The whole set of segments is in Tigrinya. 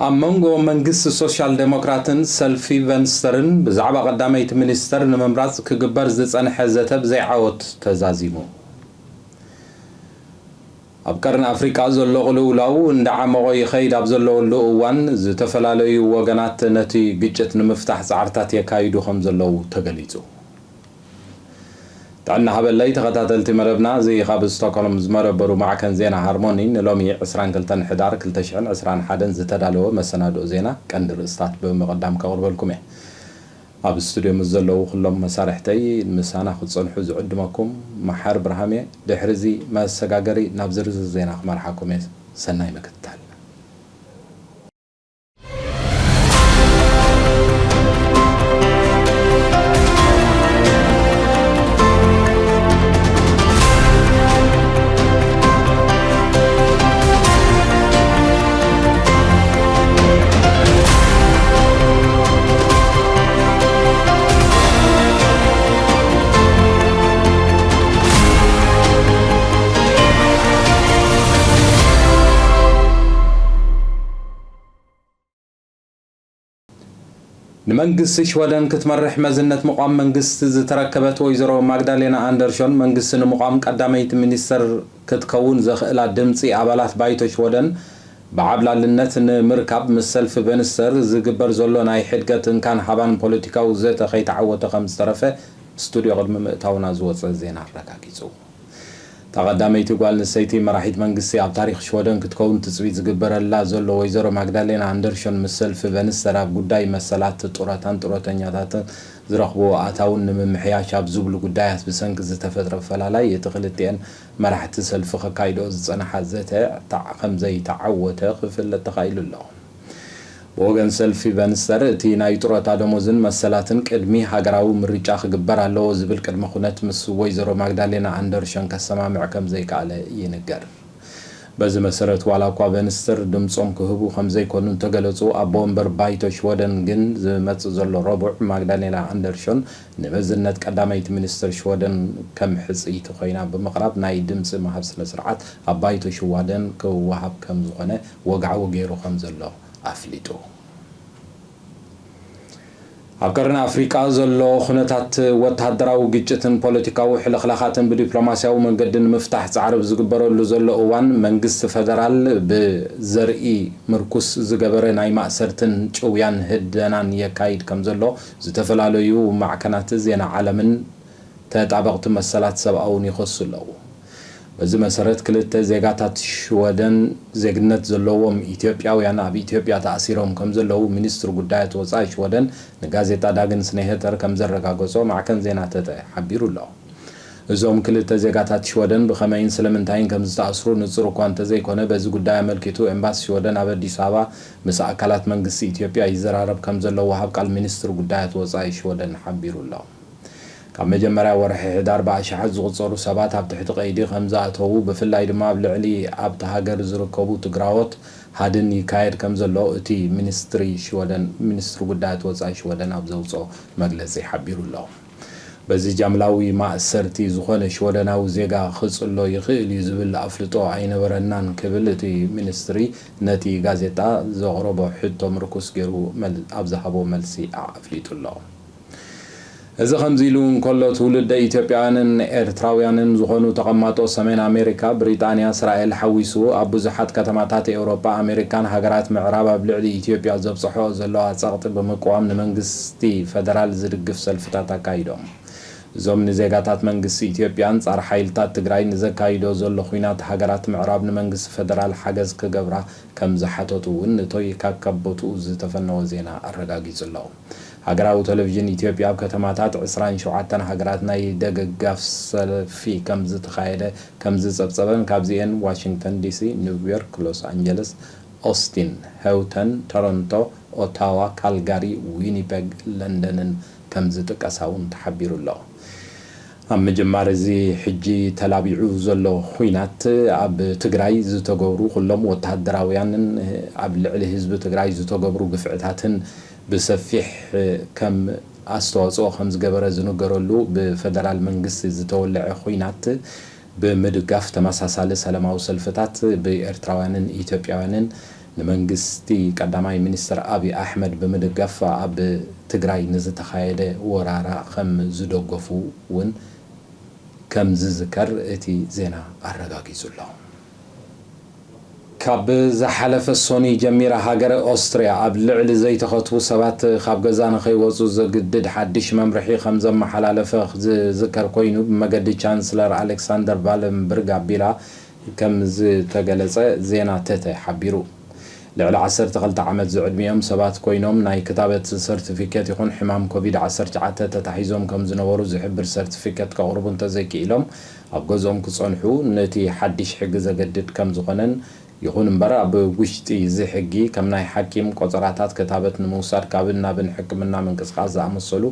ኣብ መንጎ መንግስቲ ሶሻል ዴሞክራትን ሰልፊ ቨንስተርን ብዛዕባ ቀዳመይቲ ሚኒስተር ንምምራጽ ክግበር ዝጸንሐ ዘተ ብዘይዓወት ተዛዚሙ። ኣብ ቀርኒ ኣፍሪቃ ዘሎ ቅልውላው እንዳዓመቖ ይኸይድ ኣብ ዘለወሉ እዋን፣ ዝተፈላለዩ ወገናት ነቲ ግጭት ንምፍታሕ ጻዕርታት የካይዱ ከም ዘለዉ ተገሊጹ። ጥዕና ሃበለይ ተኸታተልቲ መደብና፣ እዚ ካብ ስቶክሆልም ዝመደበሩ ማዕከን ዜና ሃርሞኒ ንሎሚ ዕስራን ክልተን ሕዳር ክልተ ሽሕን ዕስራን ሓደን ዝተዳለወ መሰናድኦ ዜና ቀንዲ ርእስታት ብምቕዳም ከቕርበልኩም እየ። ኣብ ስቱድዮ ምስ ዘለዉ ኩሎም መሳርሕተይ ምሳና ክትጸንሑ ዝዕድመኩም መሓር ብርሃም እየ። ድሕሪ እዚ መሰጋገሪ ናብ ዝርዝር ዜና ክመርሓኩም እየ። ሰናይ ምክትታል። ንመንግስቲ ሽወደን ክትመርሕ መዝነት ምቋም መንግስቲ ዝተረከበት ወይዘሮ ማግዳሌና ኣንደርሾን፣ መንግስቲ ንምቋም ቀዳመይቲ ሚኒስተር ክትከውን ዘኽእላ ድምጺ ኣባላት ባይቶ ሽወደን ብዓብላልነት ንምርካብ፣ ምስ ሰልፊ ቨንስተር ዝግበር ዘሎ ናይ ሕድገት እንካን ሃባን ፖለቲካዊ ዘተ ከይተዓወተ ከም ዝተረፈ ስቱድዮ ቅድሚ ምእታውና ዝወጸ ዜና ኣረጋጊጹ። እታ ቀዳመይቲ ጓል ኣንስተይቲ መራሒት መንግስቲ ኣብ ታሪኽ ሽወደን ክትከውን ትጽቢት ዝግበረላ ዘሎ ወይዘሮ ማግዳሌና ኣንደርሾን፣ ምስ ሰልፊ ቨንስተር ኣብ ጉዳይ መሰላት ጡረታን ጡረተኛታትን ዝረኽብዎ ኣታውን ንምምሕያሽ ኣብ ዝብሉ ጉዳያት ብሰንኪ ዝተፈጥረ ፈላላይ፣ እቲ ክልቲኤን መራሕቲ ሰልፊ ከካይድኦ ዝጸንሓ ዘተ ተዓ-፣ ከም ዘይተዓወተ ክፍለጥ ተኻኢሉ ኣሎ። ብወገን ሰልፊ ቨንስተር፣ እቲ ናይ ጡረታ ደሞዝን መሰላትን ቅድሚ ሃገራዊ ምርጫ ክግበር ኣለዎ ዝብል ቅድመ ኩነት ምስ ወይዘሮ ማግዳሌና ኣንደርሾን ከሰማምዕ ከም ዘይከኣለ ይንገር። በዚ መሰረት፣ ዋላ እኳ ቨንስተር ድምጾም ክህቡ ከም ዘይኮኑ እንተገለጹ፣ ኣቦ ወንበር ባይቶ ሽወደን ግን ዝመጽእ ዘሎ ረቡዕ ማግዳሌና ኣንደርሾን ንመዝነት ቀዳመይቲ ሚኒስተር ሽወደን ከም ሕጽይቲ ኮይና ብምቕራብ፣ ናይ ድምጺ ምሃብ ስነ ስርዓት ኣብ ባይቶ ሽወደን ክወሃብ ከም ዝኾነ ወግዓዊ ገይሩ ከም ዘሎ ኣፍሊጡ። ኣብ ቀርኒ ኣፍሪቃ ዘሎ ኩነታት ወተሃደራዊ ግጭትን ፖለቲካዊ ሕልኽላኻትን ብዲፕሎማስያዊ መንገዲ ንምፍታሕ ጻዕሪ ዝግበረሉ ዘሎ እዋን፣ መንግስቲ ፈደራል ብዘርኢ ምርኩስ ዝገበረ ናይ ማእሰርትን ጭውያን ህደናን የካይድ ከም ዘሎ ዝተፈላለዩ ማዕከናት ዜና ዓለምን ተጣበቕቲ መሰላት ሰብኣውን ይኸሱ ኣለዉ። በዚ መሰረት፣ ክልተ ዜጋታት ሽወደን ዜግነት ዘለዎም ኢትዮጵያውያን ኣብ ኢትዮጵያ ተኣሲሮም ከም ዘለዉ ሚኒስትሪ ጉዳያት ወጻኢ ሽወደን ንጋዜጣ ዳግንስ ኔሄተር ከም ዘረጋገጾ ማዕከን ዜና ተተ ሓቢሩ ኣሎ። እዞም ክልተ ዜጋታት ሽወደን ብኸመይን ስለምንታይን ከም ዝተኣስሩ ንጹር እኳ እንተዘይኮነ፣ በዚ ጉዳይ ኣመልኪቱ ኤምባሲ ሽወደን ኣብ ኣዲስ ኣበባ ምስ ኣካላት መንግስቲ ኢትዮጵያ ይዘራረብ ከም ዘሎ ወሃብ ቃል ሚኒስትሪ ጉዳያት ወጻኢ ሽወደን ሓቢሩ ኣሎ። ካብ መጀመርያ ወርሒ ሕዳር ብኣሽሓት ዝቑጸሩ ሰባት ኣብ ትሕቲ ቀይዲ ከም ዝኣተዉ፣ ብፍላይ ድማ ኣብ ልዕሊ ኣብታ ሃገር ዝርከቡ ትግራዎት ሃድን ይካየድ ከም ዘሎ እቲ ሚኒስትሪ ሽወደን፣ ሚኒስትሪ ጉዳያት ወጻኢ ሽወደን ኣብ ዘውጽኦ መግለጺ ሓቢሩ ኣሎ። በዚ ጃምላዊ ማእሰርቲ ዝኾነ ሽወደናዊ ዜጋ ክጽሎ ይኽእል እዩ ዝብል ኣፍልጦ ኣይነበረናን ክብል እቲ ሚኒስትሪ ነቲ ጋዜጣ ዘቕረቦ ሕቶ ምርኩስ ገይሩ መል-፣ ኣብ ዝሃቦ መልሲ ኣፍሊጡ ኣሎ። እዚ ከምዚ ኢሉ እንከሎ፣ ትውልደ ኢትዮጵያውያንን ኤርትራውያንን ዝኾኑ ተቐማጦ ሰሜን ኣሜሪካ፣ ብሪጣንያ፣ እስራኤል ሓዊሱ ኣብ ብዙሓት ከተማታት ኤውሮጳ፣ ኣሜሪካን ሃገራት ምዕራብ ኣብ ልዕሊ ኢትዮጵያ ዘብጽሖ ዘለዋ ጸቕጢ ብምቅዋም ንመንግስቲ ፈደራል ዝድግፍ ሰልፍታት ኣካይዶም። እዞም ንዜጋታት መንግስቲ ኢትዮጵያ ኣንጻር ሓይልታት ትግራይ ንዘካይዶ ዘሎ ኹናት ሃገራት ምዕራብ ንመንግስቲ ፈደራል ሓገዝ ክገብራ ከም ዝሓተቱ እውን ንቶይ ካብ ካብ ቦትኡ ዝተፈነወ ዜና ኣረጋጊጹ ኣሎ። ሃገራዊ ቴሌቪዥን ኢትዮጵያ ኣብ ከተማታት ዕስራን ሸውዓተን ሃገራት ናይ ደገጋፍ ሰልፊ ከም ዝተኻየደ ከም ዝጸብጸበን ካብዚኤን ዋሽንግተን ዲሲ፣ ኒውዮርክ፣ ሎስ ኣንጀለስ፣ ኦስቲን፣ ሄውተን፣ ቶሮንቶ፣ ኦታዋ፣ ካልጋሪ፣ ዊኒፔግ፣ ለንደንን ከም ዝጥቀሳ እውን ተሓቢሩ ኣሎ። ኣብ ምጅማር እዚ ሕጂ ተላቢዑ ዘሎ ኹናት ኣብ ትግራይ ዝተገብሩ ኩሎም ወተሃደራውያንን ኣብ ልዕሊ ህዝቢ ትግራይ ዝተገብሩ ግፍዕታትን ብሰፊሕ ከም ኣስተዋፅኦ ከም ዝገበረ ዝንገረሉ ብፈደራል መንግስቲ ዝተወለዐ ኹናት ብምድጋፍ ተመሳሳሊ ሰላማዊ ሰልፍታት ብኤርትራውያንን ኢትዮጵያውያንን ንመንግስቲ ቀዳማይ ሚኒስትር ኣብይ ኣሕመድ ብምድጋፍ ኣብ ትግራይ ንዝተኻየደ ወራራ ከም ዝደገፉ እውን ከም ዝዝከር እቲ ዜና ኣረጋጊጹ ኣሎ። ካብ ዝሓለፈ ሶኒ ጀሚራ ሃገረ ኦስትርያ ኣብ ልዕሊ ዘይተኸትቡ ሰባት ካብ ገዛ ንኸይወጹ ዘግድድ ሓድሽ መምርሒ ከም ዘመሓላለፈ ዝዝከር ኮይኑ፣ ብመገዲ ቻንስለር ኣሌክሳንደር ቫለንበርግ ኣቢላ ከም ዝተገለጸ ዜና ተተ ሓቢሩ። ልዕሊ ዓሰርተ ክልተ ዓመት ዝዕድሚኦም ሰባት ኮይኖም ናይ ክታበት ሰርቲፊኬት ይኹን ሕማም ኮቪድ ዓሰርተ ትሽዓተ ተታሒዞም ከም ዝነበሩ ዝሕብር ሰርቲፊኬት ከቕርቡ እንተዘይክኢሎም፣ ኣብ ገዝኦም ክጸንሑ ነቲ ሓድሽ ሕጊ ዘገድድ ከም ዝኾነን፣ ይኹን እምበር ኣብ ውሽጢ እዚ ሕጊ ከም ናይ ሓኪም ቆጸራታት፣ ክታበት ንምውሳድ ካብን ናብን ሕክምና ምንቅስቓስ ዝኣመሰሉ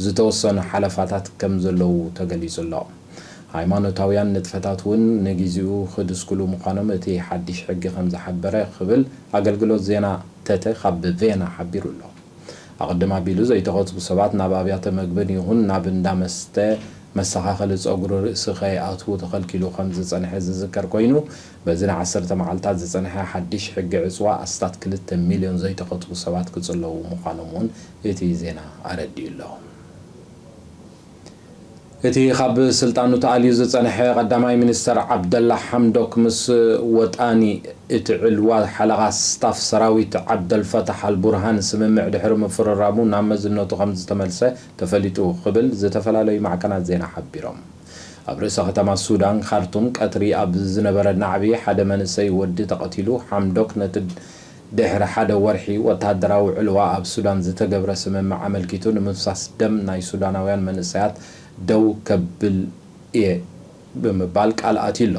ዝተወሰኑ ሓለፋታት ከም ዘለዉ ተገሊጹ ኣሎ። ሃይማኖታውያን ንጥፈታት እውን ንጊዜኡ ክድስክሉ ምዃኖም እቲ ሓድሽ ሕጊ ከም ዝሓበረ ክብል ኣገልግሎት ዜና ተተ ካብ ቬና ሓቢሩ ኣሎ። ኣቐድም ኣቢሉ ዘይተኸትቡ ሰባት ናብ ኣብያተ መግብን ይኹን ናብ እንዳ መስተ መስተኻኸሊ ጸጉሪ ርእሲ ከይኣትዉ ተኸልኪሉ ከም ዝጸንሐ ዝዝከር ኮይኑ፣ በዚ ንዓሰርተ መዓልታት ዝጸንሐ ሓድሽ ሕጊ ዕጽዋ ኣስታት ክልተ ሚልዮን ዘይተኸትቡ ሰባት ክጽለዉ ምዃኖም እውን እቲ ዜና ኣረዲኡ ኣሎ። እቲ ካብ ስልጣኑ ተኣልዩ ዝጸንሐ ቀዳማይ ሚኒስተር ዓብደላ ሓምዶክ ምስ ወጣኒ እቲ ዕልዋ ሓለቓ ስታፍ ሰራዊት ዓብደልፈታሕ ኣልቡርሃን ስምምዕ ድሕሪ ምፍርራሙ ናብ መዝነቱ ከም ዝተመልሰ ተፈሊጡ ክብል ዝተፈላለዩ ማዕከናት ዜና ሓቢሮም። ኣብ ርእሰ ከተማ ሱዳን ካርቱም ቀትሪ ኣብ ዝነበረ ናዕቢ ሓደ መንእሰይ ወዲ ተቐቲሉ። ሓምዶክ ነቲ ድሕሪ ሓደ ወርሒ ወተሃደራዊ ዕልዋ ኣብ ሱዳን ዝተገብረ ስምምዕ ኣመልኪቱ ንምፍሳስ ደም ናይ ሱዳናውያን መንእሰያት ደው ከብል እየ ብምባል ቃል ኣትዩ ኣሎ።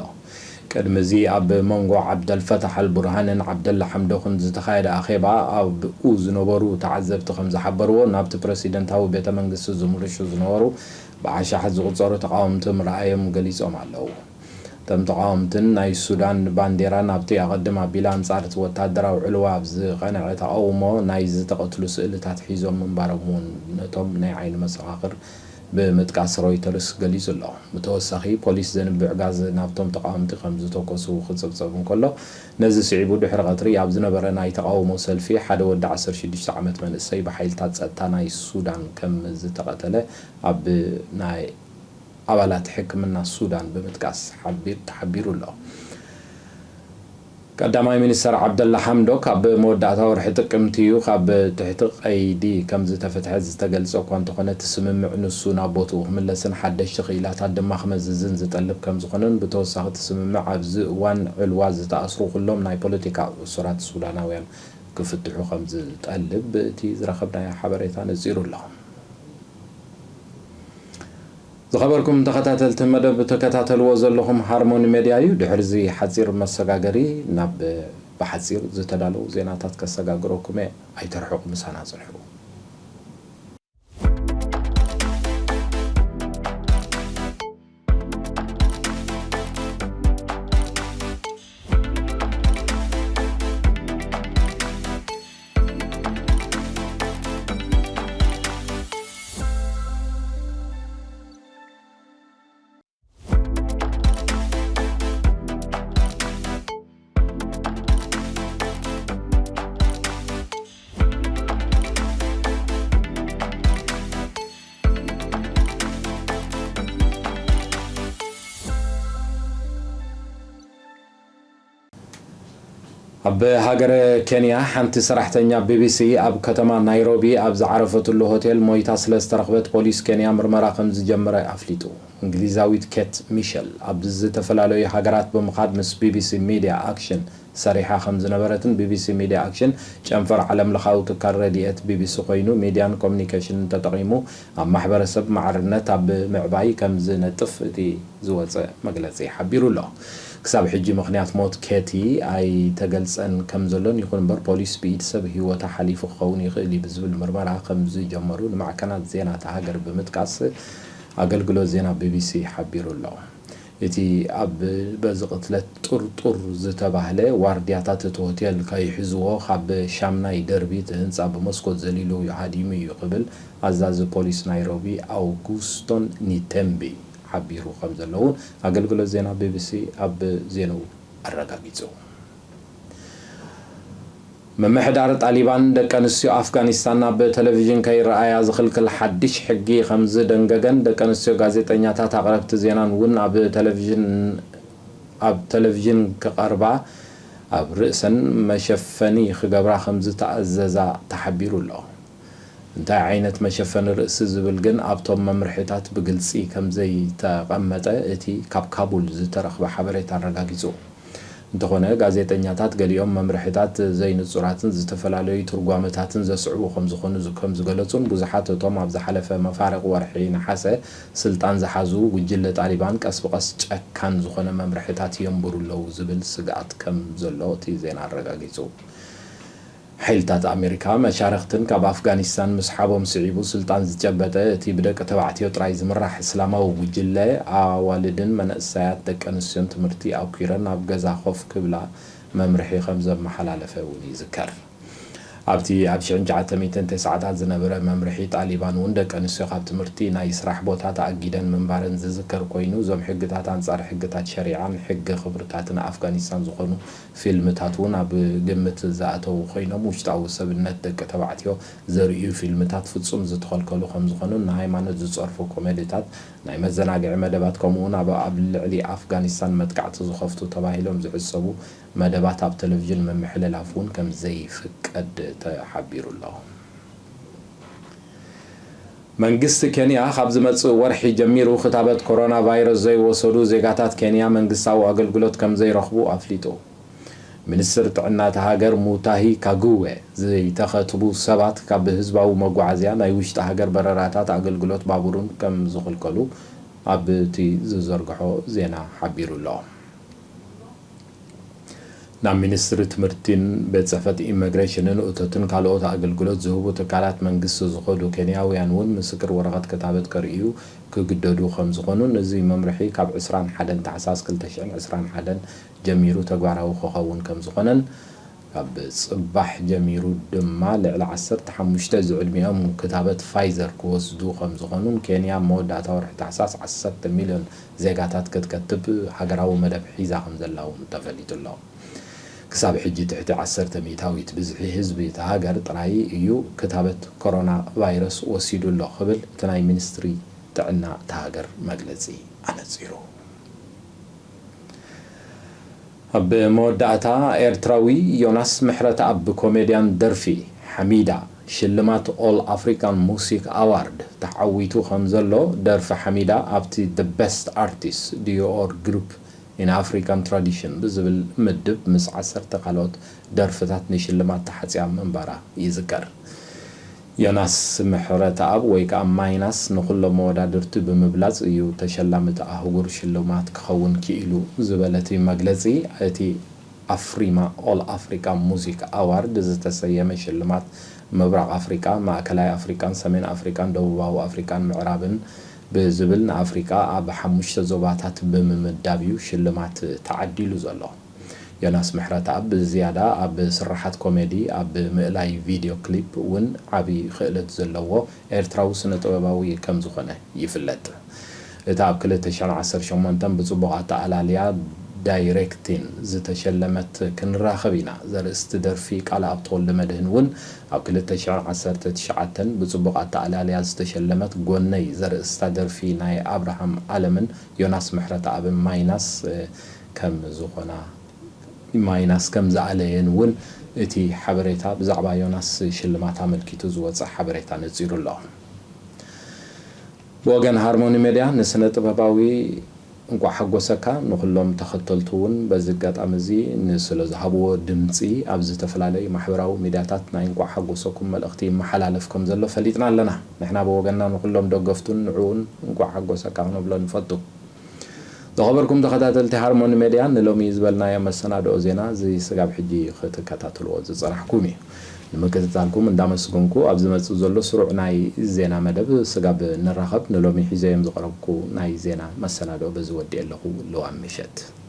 ቅድሚ እዚ ኣብ መንጎ ዓብደልፈታሕ ኣልቡርሃንን ዓብደላ ሓምዶክን ዝተኻየደ ኣኼባ ኣብኡ ዝነበሩ ተዓዘብቲ ከም ዝሓበርዎ ናብቲ ፕረሲደንታዊ ቤተ መንግስቲ ዝምርሹ ዝነበሩ ብኣሽሓት ዝቑጸሩ ተቓወምቲ ምርኣዮም ገሊጾም ኣለዉ። እቶም ተቓወምትን ናይ ሱዳን ባንዴራ ናብቲ ኣቐድም ኣቢላ ኣንጻር እቲ ወተሃደራዊ ዕልዋ ኣብ ዝቐንዐ ተቓውሞ ናይ ዝተቐትሉ ስእልታት ሒዞም ምንባሮም እውን ነቶም ናይ ዓይኒ መሰኻኽር ብምጥቃስ ሮይተርስ ገሊጹ ኣሎ። ብተወሳኺ ፖሊስ ዘንብዕ ጋዝ ናብቶም ተቓወምቲ ከም ዝተኮሱ ክጽብጸብ እንከሎ፣ ነዚ ስዒቡ ድሕሪ ቀትሪ ኣብ ዝነበረ ናይ ተቓውሞ ሰልፊ ሓደ ወዲ ዓሰርተ ሽዱሽተ ዓመት መንእሰይ ብሓይልታት ጸጥታ ናይ ሱዳን ከም ዝተቐተለ ኣብ ናይ ኣባላት ሕክምና ሱዳን ብምጥቃስ ሓቢር-፣ ተሓቢሩ ኣሎ። ቀዳማይ ሚኒስተር ዓብደላ ሓምዶክ ኣብ መወዳእታ ወርሒ ጥቅምቲ እዩ ካብ ትሕቲ ቀይዲ ከም ዝተፈትሐ ዝተገልጸ እኳ እንተኾነ፣ እቲ ስምምዕ ንሱ ናብ ቦትኡ ክምለስን ሓደሽቲ ክኢላታት ድማ ክመዝዝን ዝጠልብ ከም ዝኾነን፣ ብተወሳኺ እቲ ስምምዕ ኣብዚ እዋን ዕልዋ ዝተኣስሩ ኩሎም ናይ ፖለቲካ እሱራት ሱዳናውያን ክፍትሑ ከም ዝጠልብ እቲ ዝረኸብናዮ ሓበሬታ ነጺሩ ኣሎ። ዝኸበርኩም ተኸታተልቲ መደብ ትከታተልዎ ዘለኹም ሃርሞኒ ሜድያ እዩ። ድሕሪ እዚ ሓጺር መሰጋገሪ ናብ ብሓጺር ዝተዳለዉ ዜናታት ከሰጋግረኩም እየ። ኣይተርሕቑ፣ ምሳና ጽንሑ። ኣብ ሃገረ ኬንያ፣ ሓንቲ ሰራሕተኛ ቢቢሲ ኣብ ከተማ ናይሮቢ ኣብ ዝዓረፈትሉ ሆቴል ሞይታ ስለ ዝተረኽበት፣ ፖሊስ ኬንያ ምርመራ ከም ዝጀመረ ኣፍሊጡ። እንግሊዛዊት ኬት ሚሸል ኣብ ዝተፈላለዩ ሃገራት ብምኻድ ምስ ቢቢሲ ሚድያ ኣክሽን ሰሪሓ ከም ዝነበረትን፣ ቢቢሲ ሚድያ ኣክሽን ጨንፈር ዓለምለኻዊ ትካል ረድኤት ቢቢሲ ኮይኑ፣ ሚድያን ኮሙኒኬሽንን ተጠቒሙ ኣብ ማሕበረሰብ ማዕርነት ኣብ ምዕባይ ከም ዝነጥፍ እቲ ዝወጸ መግለጺ ሓቢሩ ኣሎ። ክሳብ ሕጂ ምኽንያት ሞት ኬቲ ኣይተገልጸን ከም ዘሎን፣ ይኹን እምበር ፖሊስ ብኢድ ሰብ ህይወታ ሓሊፉ ክኸውን ይኽእል እዩ ብዝብል ምርመራ ከም ዝጀመሩ ንማዕከናት ዜና እታ ሃገር ብምጥቃስ ኣገልግሎት ዜና ቢቢሲ ሓቢሩ ኣሎ። እቲ ኣብ በዚ ቅትለት ጥርጡር ዝተባህለ ዋርድያታት እቲ ሆቴል ከይሕዝዎ ካብ ሻምናይ ደርቢ እቲ ህንጻ ብመስኮት ዘሊሉ ሃዲሙ እዩ ክብል ኣዛዚ ፖሊስ ናይሮቢ ኣውጉስቶን ኒቴምቢ ሓቢሩ ከም ዘለውን ኣገልግሎት ዜና ቢቢሲ ኣብ ዜንኡ ኣረጋጊጹ። ምምሕዳር ጣሊባን ደቂ ኣንስትዮ ኣፍጋኒስታን ናብ ቴሌቪዥን ከይረኣያ ዝኽልክል ሓድሽ ሕጊ ከም ዝደንገገን ደቂ ኣንስትዮ ጋዜጠኛታት ኣቕረብቲ ዜናን እውን ኣብ ቴሌቪዥን ኣብ ቴሌቪዥን ክቐርባ ኣብ ርእሰን መሸፈኒ ክገብራ ከም ዝተኣዘዛ ተሓቢሩ ኣሎ። እንታይ ዓይነት መሸፈኒ ርእሲ ዝብል ግን ኣብቶም መምርሒታት ብግልጺ ከም ዘይተቐመጠ እቲ ካብ ካቡል ዝተረኽበ ሓበሬታ ኣረጋጊጹ። እንተኾነ፣ ጋዜጠኛታት ገሊኦም መምርሒታት ዘይንጹራትን ዝተፈላለዩ ትርጓመታትን ዘስዕቡ ከም ዝኾኑ ዝ-፣ ከም ዝገለጹን ብዙሓት እቶም ኣብ ዝሓለፈ መፋርቕ ወርሒ ነሓሰ ስልጣን ዝሓዙ ጉጅለ ጣሊባን ቀስ ብቐስ ጨካን ዝኾነ መምርሒታት የንብሩ ኣለዉ ዝብል ስግኣት ከም ዘሎ እቲ ዜና ኣረጋጊጹ። ሓይልታት ኣሜሪካ መሻርኽትን ካብ ኣፍጋኒስታን ምስሓቦም ስዒቡ ስልጣን ዝጨበጠ እቲ ብደቂ ተባዕትዮ ጥራይ ዝምራሕ እስላማዊ ጉጅለ ኣዋልድን መናእሰያት ደቂ ኣንስትዮን ትምህርቲ ኣውኪረን ኣብ ገዛ ኮፍ ክብላ መምርሒ ከም ዘመሓላለፈ እውን ይዝከር። ኣብቲ ኣብ ሽሕን ትሽዓተ ሚእትን ተስዓታት ዝነበረ መምርሒ ጣሊባን እውን ደቂ ኣንስትዮ ካብ ትምህርቲ ናይ ስራሕ ቦታ ተኣጊደን ምንባረን ዝዝከር ኮይኑ፣ እዞም ሕግታት ኣንጻር ሕግታት ሸሪዓን ሕጊ ክብርታትን ኣፍጋኒስታን ዝኾኑ ፊልምታት እውን ኣብ ግምት ዝኣተዉ ኮይኖም፣ ውሽጣዊ ሰብነት ደቂ ተባዕትዮ ዘርእዩ ፊልምታት ፍጹም ዝተኸልከሉ ከም ዝኾኑን ንሃይማኖት ዝጸርፉ ኮሜዲታት፣ ናይ መዘናግዒ መደባት ከምኡውን ኣብ ኣብ ልዕሊ ኣፍጋኒስታን መጥቃዕቲ ዝኸፍቱ ተባሂሎም ዝሕሰቡ መደባት ኣብ ቴሌቪዥን ምምሕልላፍ እውን ከም ዘይፍቀድ ተሓቢሩ ኣሎ። መንግስቲ ኬንያ ካብ ዝመጽእ ወርሒ ጀሚሩ ክታበት ኮሮና ቫይረስ ዘይወሰዱ ዜጋታት ኬንያ መንግስታዊ ኣገልግሎት ከም ዘይረኽቡ ኣፍሊጡ። ሚኒስትር ጥዕና እታ ሃገር ሙታሂ ካጉዌ፣ ዘይተኸትቡ ሰባት ካብ ህዝባዊ መጓዓዝያ ናይ ውሽጢ ሃገር በረራታት ኣገልግሎት ባቡርን ከም ዝኽልከሉ ኣብቲ ዝዘርግሖ ዜና ሓቢሩ ኣሎ። ናብ ሚኒስትሪ ትምህርቲን ቤት ጽሕፈት ኢሚግሬሽንን እቶትን ካልኦት ኣገልግሎት ዝህቡ ትካላት መንግስቲ ዝኸዱ ኬንያውያን እውን ምስክር ወረቐት ክታበት ከርእዩ ክግደዱ ከም ዝኾኑን እዚ መምርሒ ካብ ዕስራን ሓደን ታሕሳስ ክልተ ሽሕን ዕስራን ሓደን ጀሚሩ ተግባራዊ ክኸውን ከም ዝኾነን ካብ ጽባሕ ጀሚሩ ድማ ልዕሊ ዓሰርተ ሓሙሽተ ዝዕድሚኦም ክታበት ፋይዘር ክወስዱ ከም ዝኾኑን ኬንያ መወዳእታ ወርሒ ታሕሳስ ዓሰርተ ሚልዮን ዜጋታት ክትከትብ ሃገራዊ መደብ ሒዛ ከም ዘላ እውን ተፈሊጡ ኣሎ። ክሳብ ሕጂ ትሕቲ ዓሰርተ ሚእታዊት ብዝሒ ህዝቢ እታ ሃገር ጥራይ እዩ ክታበት ኮሮና ቫይረስ ወሲዱ ኣሎ ክብል እቲ ናይ ሚኒስትሪ ጥዕና እታ ሃገር መግለጺ ኣነጺሩ። ኣብ መወዳእታ፣ ኤርትራዊ ዮናስ ምሕረተኣብ ብኮሜድያን ደርፊ ሓሚዳ ሽልማት ኦል ኣፍሪካን ሙሲክ ኣዋርድ ተዓዊቱ ከም ዘሎ፣ ደርፊ ሓሚዳ ኣብቲ The Best Artist Duo or Group in African Tradition ብዝብል ምድብ ምስ ዓሰርተ ካልኦት ደርፍታት ንሽልማት ተሓጽያ ምንባራ ይዝከር። ዮናስ ምሕረተኣብ ወይ ከኣ ማይናስ ንኹሎም መወዳድርቲ ብምብላጽ እዩ ተሸላሚ እቲ ኣህጉር ሽልማት ክኸውን ክኢሉ ዝበለ እቲ መግለጺ፣ እቲ ኣፍሪማ ኦል ኣፍሪካ ሙዚክ ኣዋርድ ዝተሰየመ ሽልማት ምብራቕ ኣፍሪቃ፣ ማእከላይ ኣፍሪቃን ሰሜን ኣፍሪቃን ደቡባዊ ኣፍሪቃን ምዕራብን ብዝብል ንኣፍሪቃ ኣብ ሓሙሽተ ዞባታት ብምምዳብ እዩ ሽልማት ተዓዲሉ ዘሎ። ዮናስ ምሕረተኣብ ብዝያዳ ኣብ ስርሓት ኮሜዲ፣ ኣብ ምእላይ ቪድዮ ክሊፕ እውን ዓቢ ክእለት ዘለዎ ኤርትራዊ ስነ ጥበባዊ ከም ዝኾነ ይፍለጥ። እታ ኣብ ክልተ ሽሕን ዓሰርተ ሸሞንተን ብጽቡቕ ኣተኣላልያ ዳይሬክቲን ዝተሸለመት ክንራኸብ ኢና ዘርእስቲ ደርፊ ቃልኣብ ተወልደመድህን እውን ኣብ ክልተ ሽሕን ዓሰርተ ትሽዓተን ብጽቡቕ ኣተኣላልያ ዝተሸለመት ጎነይ ዘርእስታ ደርፊ ናይ ኣብርሃም ኣለምን ዮናስ ምሕረተኣብን ማይናስ ከም ዝኾና ማይናስ ከም ዝኣለየን እውን እቲ ሓበሬታ ብዛዕባ ዮናስ ሽልማት ኣመልኪቱ ዝወጸ ሓበሬታ ነጺሩ ኣሎ። ብወገን ሃርሞኒ ሜድያ ንስነ ጥበባዊ እንቋዕ ሓጎሰካ ንኹሎም ተኸተልቱ እውን በዚ ኣጋጣሚ እዚ ንስለ ዝሃብዎ ድምጺ ኣብ ዝተፈላለዩ ማሕበራዊ ሚድያታት ናይ እንቋዕ ሓጎሰኩም መልእኽቲ ይመሓላለፍ ከም ዘሎ ፈሊጥና ኣለና። ንሕና ብወገንና ንኹሎም ደገፍቱን ንዕኡን እንቋዕ ሓጎሰካ ክነብሎ ንፈቱ። ዝኸበርኩም ተኸታተልቲ ሃርሞኒ ሜድያ፣ ንሎሚ ዝበልናዮ መሰናድኦ ዜና እዚ ስጋብ ሕጂ ክትከታተልዎ ዝጸናሕኩም እዩ። ንምክትታልኩም እንዳመስገንኩ፣ ኣብ ዝመጽእ ዘሎ ስሩዕ ናይ ዜና መደብ ስጋብ ንራኸብ፣ ንሎሚ ሒዘዮም ዝቐረብኩ ናይ ዜና መሰናድኦ በዚ ወዲኤ ኣለኹ። ልዋም ምሸት።